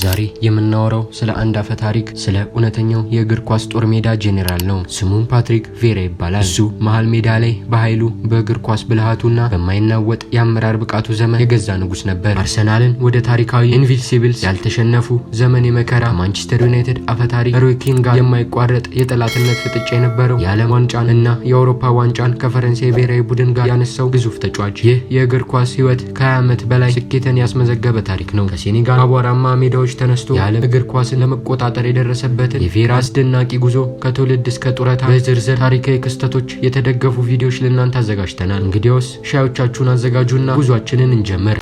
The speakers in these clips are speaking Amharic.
ዛሬ የምናወራው ስለ አንድ አፈ ታሪክ፣ ስለ እውነተኛው የእግር ኳስ ጦር ሜዳ ጄኔራል ነው። ስሙም ፓትሪክ ቪዬራ ይባላል። እሱ መሃል ሜዳ ላይ በኃይሉ፣ በእግር ኳስ ብልሃቱና በማይናወጥ የአመራር ብቃቱ ዘመን የገዛ ንጉስ ነበር። አርሰናልን ወደ ታሪካዊ Invincibles፣ ያልተሸነፉ ዘመን የመከራ፣ ማንቸስተር ዩናይትድ አፈ ታሪክ ሮይ ኪን ጋር የማይቋረጥ የጠላትነት ፍጥጫ የነበረው፣ የዓለም ዋንጫን እና የአውሮፓ ዋንጫን ከፈረንሳይ ብሔራዊ ቡድን ጋር ያነሳው ግዙፍ ተጫዋች። ይህ የእግር ኳስ ህይወት ከ20 ዓመት በላይ ስኬትን ያስመዘገበ ታሪክ ነው። ከሴኔጋል አቧራማ ሜዳዎች ተነስቶ የዓለም እግር ኳስን ለመቆጣጠር የደረሰበትን የቪዬራ አስደናቂ ጉዞ ከትውልድ እስከ ጡረታ በዝርዝር ታሪካዊ ክስተቶች የተደገፉ ቪዲዮዎች ለእናንተ አዘጋጅተናል። እንግዲያውስ ሻዮቻችሁን አዘጋጁና ጉዟችንን እንጀምር።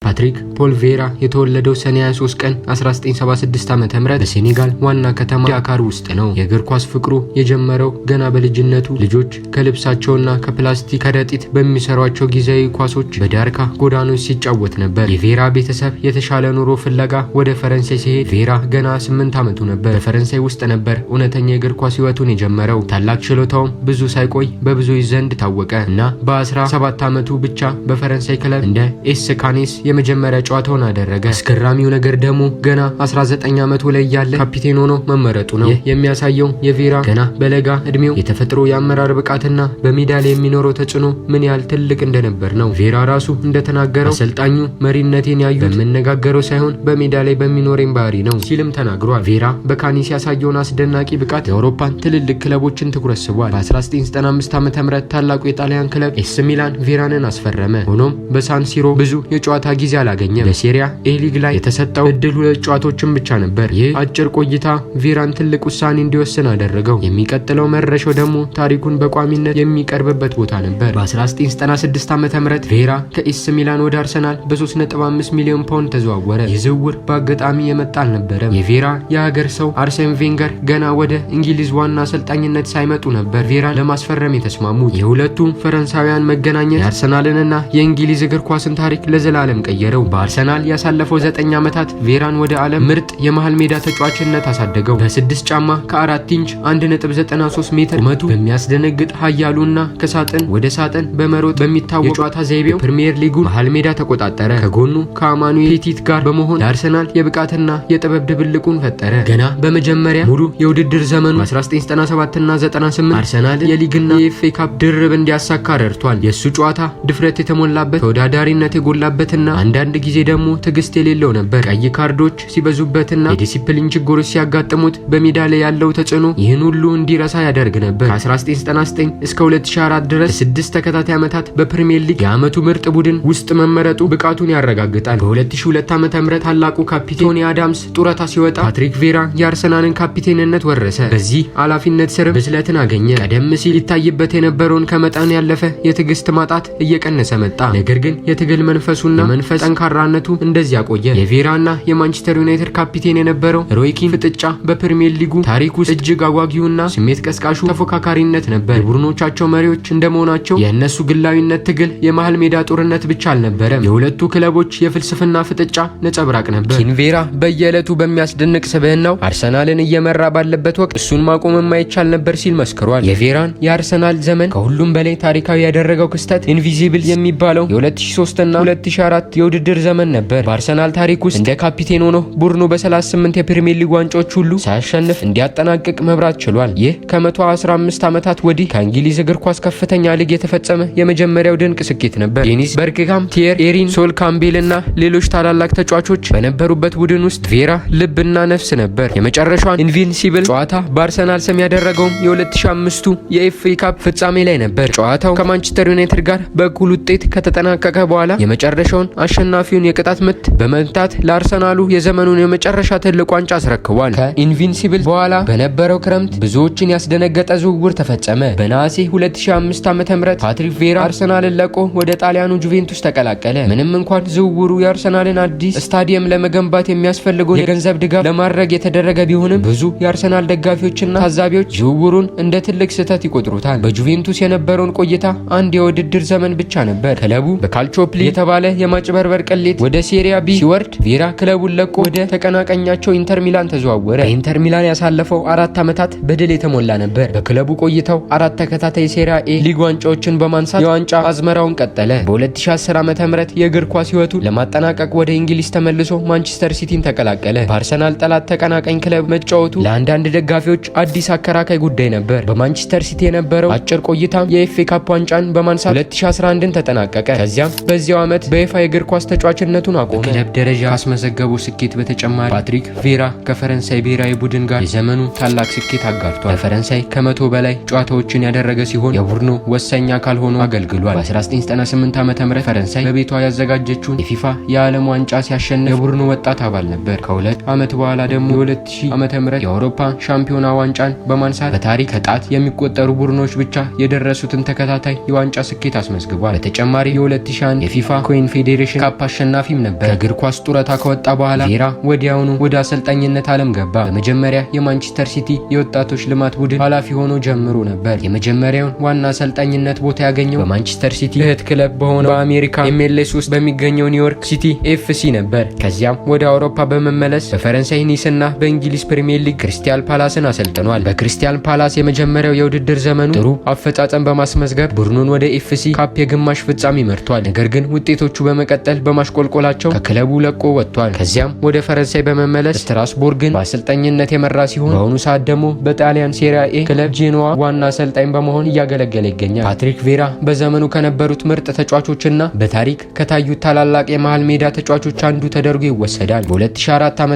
ፓትሪክ ፖል ቪዬራ የተወለደው ሰኔ 23 ቀን 1976 ዓ.ም በሴኔጋል ዋና ከተማ ዳካር ውስጥ ነው። የእግር ኳስ ፍቅሩ የጀመረው ገና በልጅነቱ ልጆች ከልብሳቸውና ከፕላስቲክ ከረጢት በሚሰሯቸው ጊዜያዊ ኳሶች በዳካር ጎዳናዎች ሲጫወት ነበር። የቪዬራ ቤተሰብ የተሻለ ኑሮ ፍለጋ ወደ ፈረንሳይ ሲሄድ ቪዬራ ገና 8 ዓመቱ ነበር። በፈረንሳይ ውስጥ ነበር እውነተኛ የእግር ኳስ ህይወቱን የጀመረው። ታላቅ ችሎታውም ብዙ ሳይቆይ በብዙዎች ዘንድ ታወቀ እና በ17 ዓመቱ ብቻ በፈረንሳይ ክለብ እንደ ኤስ ካኔስ የመጀመሪያ ጨዋታውን አደረገ። አስገራሚው ነገር ደግሞ ገና 19 ዓመቱ ላይ ያለ ካፒቴን ሆኖ መመረጡ ነው። ይህ የሚያሳየው የቪዬራ ገና በለጋ እድሜው የተፈጥሮ የአመራር ብቃትና በሜዳ ላይ የሚኖረው ተጽዕኖ ምን ያህል ትልቅ እንደነበር ነው። ቪዬራ ራሱ እንደተናገረው "አሰልጣኙ መሪነቴን ያዩት በምነጋገረው ሳይሆን በሜዳ ላይ በሚኖረኝ ባህሪ ነው" ሲልም ተናግሯል። ቪዬራ በካኒስ ያሳየውን አስደናቂ ብቃት የአውሮፓን ትልልቅ ክለቦችን ትኩረት ስቧል። በ1995 ዓ.ም ታላቁ የጣሊያን ክለብ ኤሲ ሚላን ቪዬራንን አስፈረመ። ሆኖም በሳንሲሮ ብዙ የጨዋታ ጊዜ አላገኘም። በሴሪያ ኤ ሊግ ላይ የተሰጠው እድል ሁለት ጨዋታዎችን ብቻ ነበር። ይህ አጭር ቆይታ ቪዬራን ትልቅ ውሳኔ እንዲወስን አደረገው። የሚቀጥለው መድረሻው ደግሞ ታሪኩን በቋሚነት የሚቀርብበት ቦታ ነበር። በ1996 ዓ.ም ቪዬራ ከኤሲ ሚላን ወደ አርሰናል በ3.5 ሚሊዮን ፓውንድ ተዘዋወረ። ይህ ዝውውር በአጋጣሚ የመጣ አልነበረም። የቪዬራ የሀገር ሰው አርሰን ቬንገር ገና ወደ እንግሊዝ ዋና አሰልጣኝነት ሳይመጡ ነበር ቪዬራን ለማስፈረም የተስማሙት። የሁለቱ ፈረንሳውያን መገናኘት የአርሰናልንና የእንግሊዝ እግር ኳስን ታሪክ ለዘላለም ቀየረው። በአርሰናል ያሳለፈው 9 ዓመታት ቪዬራን ወደ ዓለም ምርጥ የመሃል ሜዳ ተጫዋችነት አሳደገው። በ6 ጫማ ከ4 ኢንች፣ 1.93 ሜትር ቁመቱ በሚያስደነግጥ ኃያሉና ከሳጥን ወደ ሳጥን በመሮጥ በሚታወቅ የጨዋታ ዘይቤው ፕሪሚየር ሊጉን መሃል ሜዳ ተቆጣጠረ። ከጎኑ ከአማኑኤል ፔቲት ጋር በመሆን ለአርሰናል የብቃትና የጥበብ ድብልቁን ፈጠረ። ገና በመጀመሪያ ሙሉ የውድድር ዘመኑ በ1997 እና 98 አርሰናልን የሊግና የኤፍኤ ካፕ ድርብ እንዲያሳካ ረድቷል። የእሱ ጨዋታ ድፍረት የተሞላበት፣ ተወዳዳሪነት የጎላበትና አንዳንድ ጊዜ ደግሞ ትዕግስት የሌለው ነበር። ቀይ ካርዶች ሲበዙበትና የዲሲፕሊን ችግሮች ሲያጋጥሙት በሜዳ ላይ ያለው ተጽዕኖ ይህን ሁሉ እንዲረሳ ያደርግ ነበር። ከ1999 እስከ 2004 ድረስ ለለ6 ተከታታይ ዓመታት በፕሪሚየር ሊግ የዓመቱ ምርጥ ቡድን ውስጥ መመረጡ ብቃቱን ያረጋግጣል። በ2002 ዓ.ም ታላቁ ካፒቴን ቶኒ አዳምስ ጡረታ ሲወጣ ፓትሪክ ቪዬራ የአርሰናልን ካፒቴንነት ወረሰ። በዚህ ኃላፊነት ስርም ብስለትን አገኘ። ቀደም ሲል ይታይበት የነበረውን ከመጠን ያለፈ የትዕግስት ማጣት እየቀነሰ መጣ። ነገር ግን የትግል መንፈሱና የመንፈስ ጠንካራነቱ እንደዚያ ቆየ። የቪዬራና የማንቸስተር ዩናይትድ ካፒቴን የነበረው ሮይ ኪን ፍጥጫ በፕሪሚየር ሊጉ ታሪክ ውስጥ እጅግ አጓጊውና ስሜት ቀስቃሹ ተፎካካሪነት ነበር። የቡድኖቻቸው መሪዎች እንደመሆናቸው የእነሱ ግላዊነት ትግል የመሃል ሜዳ ጦርነት ብቻ አልነበረም። የሁለቱ ክለቦች የፍልስፍና ፍጥጫ ነጸብራቅ ነበር። ኪን ቪዬራ በየዕለቱ በሚያስደንቅ ስብዕናው አርሰናልን እየመራ ባለበት ወቅት እሱን ማቆም የማይቻል ነበር ሲል መስክሯል። የቪዬራን የአርሰናል ዘመን ከሁሉም በላይ ታሪካዊ ያደረገው ክስተት Invincible የሚባለው የ2003 እና 2004 የውድድር ዘመን ነበር። በአርሰናል ታሪክ ውስጥ እንደ ካፒቴን ሆኖ ቡድኑ በ38 የፕሪሚየር ሊግ ዋንጫዎች ሁሉ ሳያሸንፍ እንዲያጠናቅቅ መምራት ችሏል። ይህ ከ115 ዓመታት ወዲህ ከእንግሊዝ እግር ኳስ ከፍተኛ ሊግ የተፈጸመ የመጀመሪያው ድንቅ ስኬት ነበር። ዴኒስ በርግካምፕ፣ ቲየሪ ሄንሪ፣ ሶል ካምቤል እና ሌሎች ታላላቅ ተጫዋቾች በነበሩበት ቡድን ውስጥ ቪዬራ ልብና ነፍስ ነበር። የመጨረሻዋን Invincible ጨዋታ በአርሰናል ስም ያደረገውም የ2005ቱ የኤፍኤ ካፕ ፍጻሜ ላይ ነበር። ጨዋታው ከማንቸስተር ዩናይትድ ጋር በእኩል ውጤት ከተጠናቀቀ በኋላ የመጨረሻውን አሸናፊውን የቅጣት ምት በመምታት ለአርሰናሉ የዘመኑን የመጨረሻ ትልቅ ዋንጫ አስረክቧል። ከ Invincible በኋላ በነበረው ክረምት ብዙዎችን ያስደነገጠ ዝውውር ተፈጸመ። በነሐሴ 2005 ዓ.ም ፓትሪክ ቪዬራ አርሰናልን ለቆ ወደ ጣሊያኑ ጁቬንቱስ ተቀላቀለ። ምንም እንኳን ዝውውሩ የአርሰናልን አዲስ ስታዲየም ለመገንባት የሚያስፈልገውን የገንዘብ ድጋፍ ለማድረግ የተደረገ ቢሆንም ብዙ የአርሰናል ደጋፊዎችና ታዛቢዎች ዝውውሩን እንደ ትልቅ ስህተት ይቆጥሩታል። በጁቬንቱስ የነበረውን ቆይታ አንድ የውድድር ዘመን ብቻ ነበር። ክለቡ በካልቾፖሊ የተባለ የማጭበርበር የማጭበርበር ቅሌት ወደ ሴሪያ ቢ ሲወርድ ቪዬራ ክለቡን ለቆ ወደ ተቀናቃኛቸው ኢንተር ሚላን ተዘዋወረ። በኢንተር ሚላን ያሳለፈው 4 ዓመታት በድል የተሞላ ነበር። በክለቡ ቆይታው አራት ተከታታይ የሴሪያ ኤ ሊግ ዋንጫዎችን በማንሳት የዋንጫ አዝመራውን ቀጠለ። በ2010 ዓ.ም የእግር ኳስ ሕይወቱን ለማጠናቀቅ ወደ እንግሊዝ ተመልሶ ማንቸስተር ሲቲን ተቀላቀለ። በአርሰናል ጠላት ተቀናቃኝ ክለብ መጫወቱ ለአንዳንድ ደጋፊዎች አዲስ አከራካሪ ጉዳይ ነበር። በማንቸስተር ሲቲ የነበረው አጭር ቆይታም የኤፍኤ ካፕ ዋንጫን በማንሳት 2011ን ተጠናቀቀ። ከዚያም በዚያው ዓመት በይፋ የእግር ኳስ ተጫዋችነቱን አቆመ። በክለብ ደረጃ ካስመዘገበው ስኬት በተጨማሪ ፓትሪክ ቪዬራ ከፈረንሳይ ብሔራዊ ቡድን ጋር የዘመኑ ታላቅ ስኬት አጋርቷል። ለፈረንሳይ ከ100 በላይ ጨዋታዎችን ያደረገ ሲሆን የቡድኑ ወሳኝ አካል ሆኖ አገልግሏል። በ1998 ዓ.ም ፈረንሳይ በቤቷ ያዘጋጀችውን የፊፋ የዓለም ዋንጫ ሲያሸንፍ የቡድኑ ወጣት አባል ነበር። ከ2 ዓመት በኋላ ደግሞ የ2000 ዓ.ም የአውሮፓ ሻምፒዮና ዋንጫን በማንሳት በታሪክ ከጣት የሚቆጠሩ ቡድኖች ብቻ የደረሱትን ተከታታይ የዋንጫ ስኬት አስመዝግቧል። በተጨማሪ የ2001 የፊፋ ኮንፌዴሬሽን ካፕ አሸናፊም ነበር። ከእግር ኳስ ጡረታ ከወጣ በኋላ ቪዬራ ወዲያውኑ ወደ አሰልጣኝነት ዓለም ገባ። በመጀመሪያ የማንቸስተር ሲቲ የወጣቶች ልማት ቡድን ኃላፊ ሆኖ ጀምሮ ነበር። የመጀመሪያውን ዋና አሰልጣኝነት ቦታ ያገኘው በማንቸስተር ሲቲ እህት ክለብ በሆነው በአሜሪካ ኤምኤልኤስ ውስጥ በሚገኘው ኒውዮርክ ሲቲ ኤፍሲ ነበር። ከዚያም ወደ አውሮፓ በመመለስ በፈረንሳይ ኒስ እና በእንግሊዝ ፕሪሚየር ሊግ ክሪስታል ፓላስን አሰልጥኗል። በክሪስታል ፓላስ የመጀመሪያው የውድድር ዘመኑ ጥሩ አፈጻጸም በማስመዝገብ ቡድኑን ወደ ኤፍኤ ካፕ የግማሽ ፍጻሜ መርቷል። ነገር ግን ውጤቶቹ በመቀጠል በማሽቆልቆላቸው ከክለቡ ለቆ ወጥቷል። ከዚያም ወደ ፈረንሳይ በመመለስ ስትራስቡርግን በአሰልጣኝነት የመራ ሲሆን በአሁኑ ሰዓት ደግሞ በጣሊያን ሴሪያ ኤ ክለብ ጄኖዋ ዋና አሰልጣኝ በመሆን እያገለገለ ይገኛል። ፓትሪክ ቪዬራ በዘመኑ ከነበሩት ምርጥ ተጫዋቾችና በታሪክ ከታዩት ታላላቅ የመሃል ሜዳ ተጫዋቾች አንዱ ተደርጎ ይወሰዳል። በ2004 ዓ.ም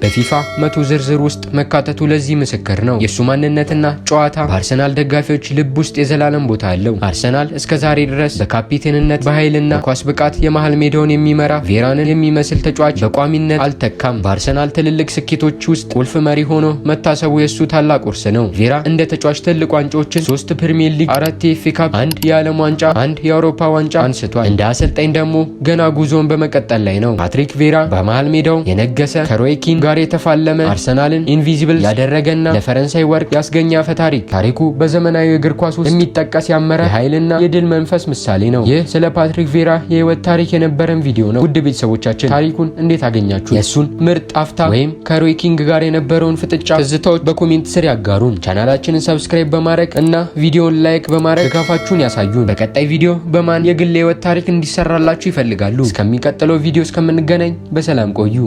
በፊፋ 100 ዝርዝር ውስጥ መካተቱ ለዚህ ምስክር ነው። የእሱ ማንነትና ጨዋታ በአርሰናል ደጋፊዎች ልብ ውስጥ የዘላለም ቦታ አለው። አርሰናል እስከ ዛሬ ድረስ በካፒቴንነት፣ በኃይልና በኳስ ብቃት የመሃል ሜዳውን የሚመራ ቪዬራንን የሚመስል ተጫዋች በቋሚነት አልተካም። በአርሰናል ትልልቅ ስኬቶች ውስጥ ቁልፍ መሪ ሆኖ መታሰቡ የእሱ ታላቅ ውርስ ነው። ቪዬራ እንደ ተጫዋች ትልቅ ዋንጫዎችን፣ ሶስት ፕሪሚየር ሊግ፣ አራት የኤፍኤ ካፕ፣ አንድ የዓለም ዋንጫ፣ አንድ የአውሮፓ ዋንጫ አንስቷል። እንደ አሰልጣኝ ደግሞ ገና ጉዞውን በመቀጠል ላይ ነው። ፓትሪክ ቪዬራ በመሃል ሜዳው የነገሰ፣ ከሮይ ኪን ጋር የተፋለመ፣ አርሰናልን invisible ያደረገና ለፈረንሳይ ወርቅ ያስገኘ አፈ ታሪክ። ታሪኩ በዘመናዊ እግር ኳስ ውስጥ የሚጠቀስ ያመረ የኃይልና የድል መንፈስ ምሳሌ ነው። ይህ ስለ ፓትሪክ ቪዬራ የህይወት ታሪክ የነበረን ቪዲዮ ነው። ውድ ቤተሰቦቻችን ታሪኩን እንዴት አገኛችሁ? የእሱን ምርጥ አፍታ ወይም ከሮይ ኪን ጋር የነበረውን ፍጥጫ ትዝታዎች በ comment ስር ያጋሩን። ቻናላችንን subscribe በማድረግ እና ቪዲዮን like በማድረግ ድጋፋችሁን ያሳዩን። በቀጣይ ቪዲዮ በማን የግል የህይወት ታሪክ እንዲሰራላችሁ ይፈልጋሉ? እስከሚቀጥለው ቪዲዮ እስከምንገናኝ በሰላም ቆዩ።